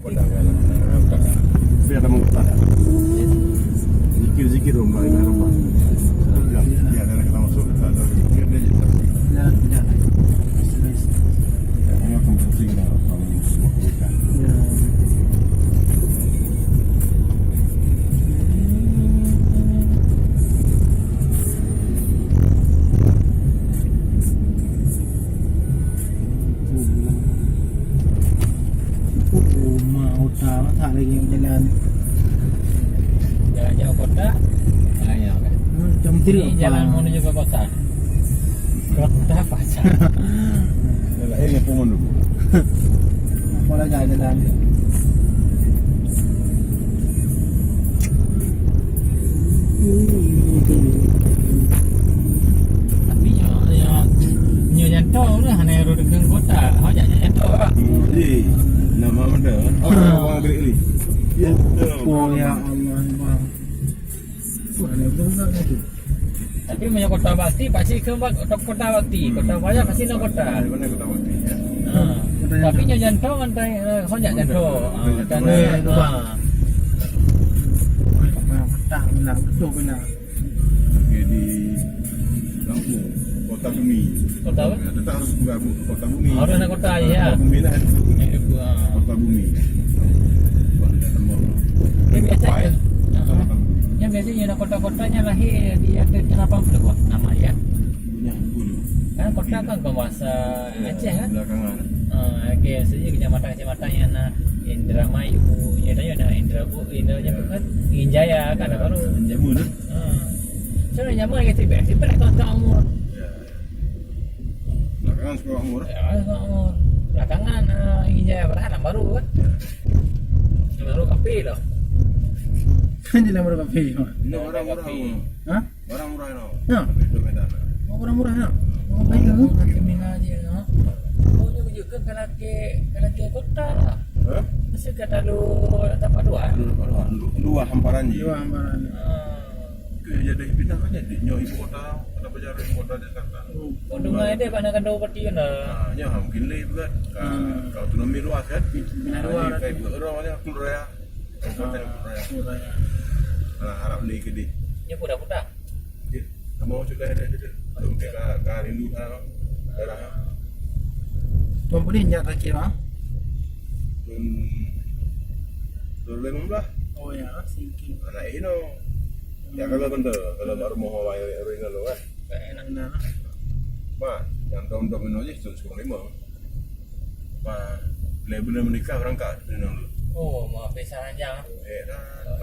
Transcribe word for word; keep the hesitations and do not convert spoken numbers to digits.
Biar ada mengutara. Zikir-zikir dong, balik arafah. Ya, ya, ada nak masuk, tak ada zikir dia je. Ya, ya. Ya, ini akan penting dah, kalau semua kita. Ya. Oh, mak kota, tak lagi jalan. Jalan jauh kota. Ah, ya, kan. Hmm, jam tiga. Ini jalan menuju ke kota. Kota pasar. Lahirnya pungun dulu. Apa lagi jalan? Tapi nyoe, nyoe, nyoe nyang toe lah, hana rot deungon kota. Ho jak nyang toe lah. Hmm, eh, nama benda. Orang, orang Greek ni. Ya. Oh, ya Allah, Bang. Wah, ada orang tu. Tapi meunyoe kota bakti, pasti ke bak-, kota, kota bakti. Kota Baya pasti na kota. Di mana kota bakti, ya? Ha. Tapi nyoe nyang toe ngon tai, eh, ho jak nyang toe. Ha, nyang toe. Ha. Kota Baya, betul benar. Oke, di Lampung, kota bumi. Kota apa? Ya, tetap harus bukan bu-, kota bumi. Harus na kota, ya. Kota bumi lah. Ya, bu-, ha. Kota bumi. Kota bumi. Tapi biasanya, ha. Kota bumi. Nyang biasanya na kota-kota nyang lahir di atas lapan puluh, nama ya. Punya dulu. Kan kota kan bukan bahasa Aceh, kan? Belakangan. Ah, okey, maksudnya kecamatan-kecamatan nyang na Indramayu, ya, tanya na Indra Bu-, Indra nyebut kan? Injaya kan, baru. Jamun, eh? Ah. So, nyaman ke tibet? Tibet kan tak umur. Ya. Belakangan sekolah umur. Ya, sekolah umur. Belakangan, ah, Injaya beranak baru kan? Ya. Baru kafe dah. Kan dia baru kafe. Ini orang-orang. Ha? Barang murah no. Ya. Itu beda. Oh, barang murah ya. Oh, baik lah. Terminal je, ha. Oh, ni menunjukkan kalau ke, kalau ke kota lah. Hah? Mesti kata lu dapat dua. Lu dapat dua. Lu, dua hamparan je. Dua hamparan. Ah. Ke jadi pindah kan jadi nyo ibu kota, kota besar ibu kota Jakarta. Oh, dengar dia pada kandung peti kan dah. Ah, ya, mungkin le juga. Ah, hmm. Kalau autonomi luas kan. Pindah luar. Kayak buat orang aja, keluar raya. Kabupaten Kuta Raya. Nah, harap ni ke di. Dia pun dah putah. Dia sama macam dah ada tu. Kalau mungkin ka, ka rindu dah daerah. Tuan Pudin jak terakhir, ha? Tahun dua ribu lima belas. Oh ya, singkir. Anak Ino. Ya, kalau benda, kalau baru mau hawa yang rindu dulu kan. Enak. Nah. Mak, yang tahun-tahun Ino je, tahun sepuluh lima. Mak, boleh benar menikah berangkat Ino dulu. Oh, mau pisah aja. Eh, dah.